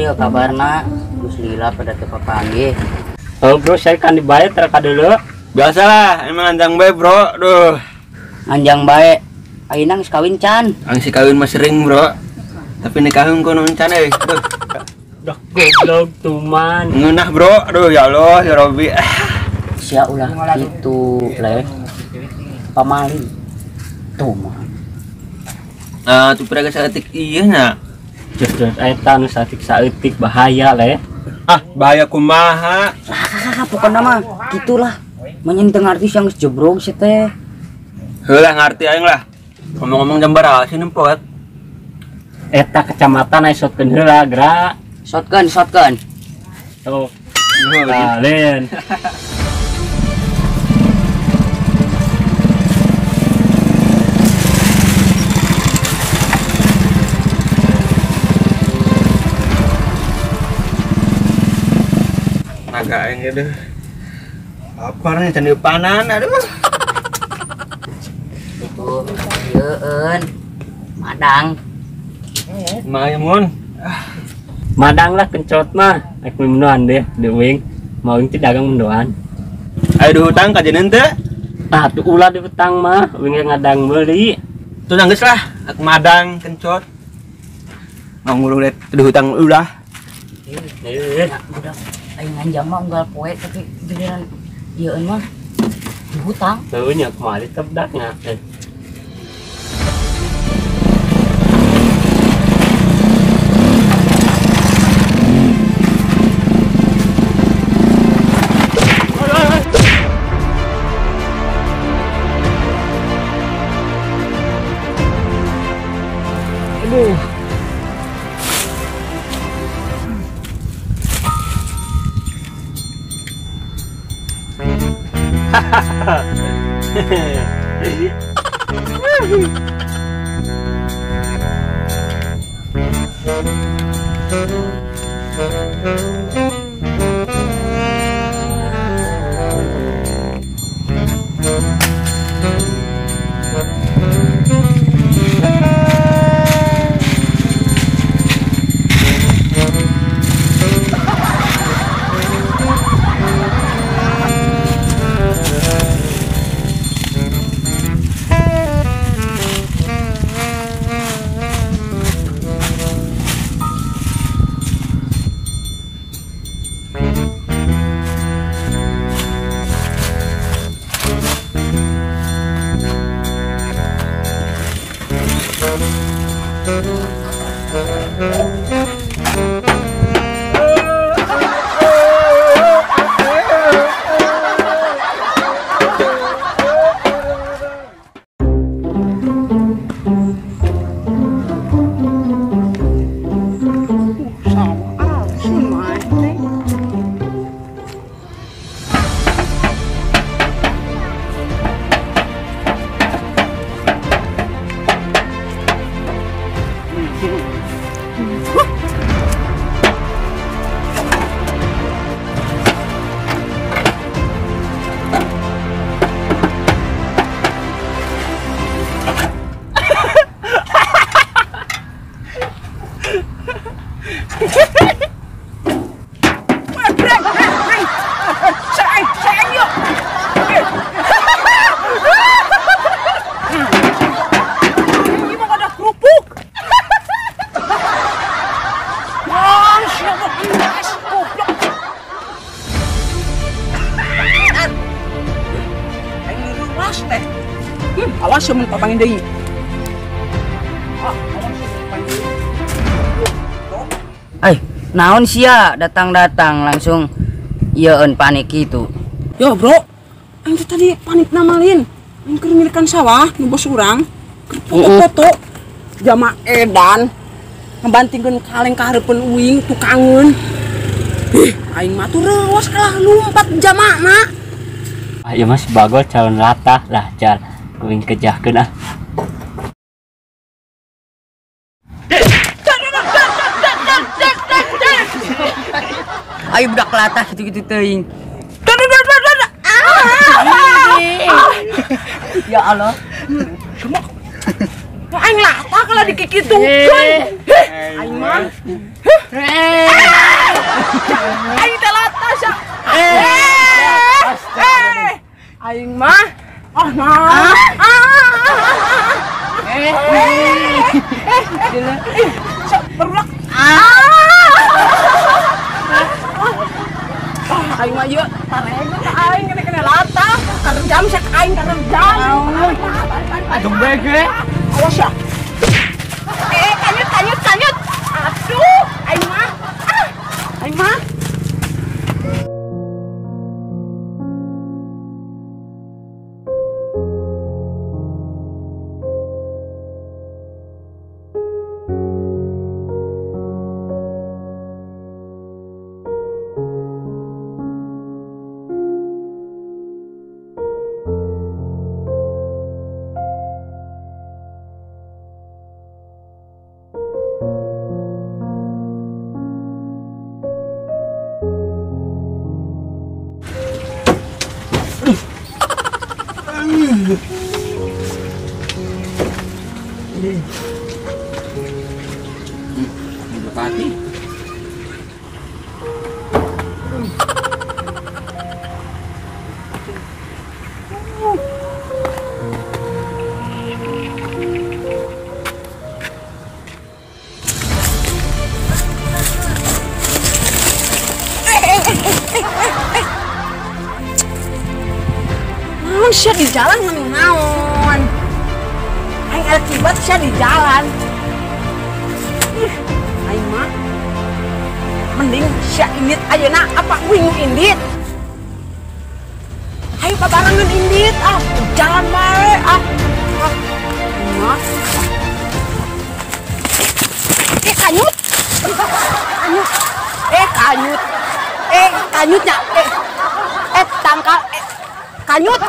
Kumaha ieu kabarna? Geus lila pada teu papanggih. Oh bro, saya kan dibayar terka dulu. Biasalah, emang anjang bae bro. Duh. Anjang bae. Ayeuna geus kawin can. Ang si kawin mah sering bro. Tapi nikahun kono can euy. Duh. Dah goblok tuman. Ngeunah bro. Aduh ya Allah ya Robbi. Sia ulah kitu le. Pamali. Tuman. Ah, tuh piraga saeutik ieu nya. Jos-jos eta nu saeutik-saeutik bahaya le. Ah, bahaya kumaha? Lah, pokona mah gitulah. Menyen teu ngarti sia geus jebrog sia teh. Heulah ngarti aing lah. Ngomong-ngomong jam baraha sih nempo et? Eta kecamatan aya shotgun heula gerak. Shotgun, shotgun. Tuh. Kalen. Naga aing deh. Apa nih can panan aduh. Itu yeun. Madang. Maya mun. Madang lah kencot mah. Ek mendoan deh, deuing. Mau teh dagang mendoan. Ayo dihutang ka jenengan teh. Ah, tuh ulah dihutang mah, uing ngadang meuli. Tuh geus lah, aku madang kencot. Mau ngurung deh dihutang ulah. Udah. Aing nganjang mah unggal poe tapi giliran ieu mah dihutang. Heuh nya kumaha ditebdakna. Aduh. Awas mun papangin deui. Ai, naon sia datang-datang langsung yeun panik gitu. Yo, bro. Aing teh tadi panik namalin. Aing keur milikan sawah nu bos urang. Keur foto-foto jama edan ngebantingkeun kaleng ka hareupeun uing tukangeun. Ih, aing mah tuh reuwas kalah lumpat jamana. Ah, ieu mah si Bagol calon latah lah, cal. Uing kejahkeun ah. Ayo budak latah gitu-gitu teuing. Ya Allah. Aing latah kalau dikikitukeun. Aing mah. Aing mah. Oh, nah. Sok berulak. Aing mah ieu tarego ka aing kena latah. Karejam sak aing karejam. Aduh bege. Awas ya. Kanyut kanyut. Aduh, aing mah. Aing mah. Bupati. Naon sia di jalan naon? Aing akibat sia di jalan. Ih, aing mah mending sia indit ayeuna apa uing nu indit? Hayu babarengan indit ah, jalan bae ah. Ah, mah. Kanyut. Kanyut. Kanyut. Kanyutnya. Tangkal. Kanyut.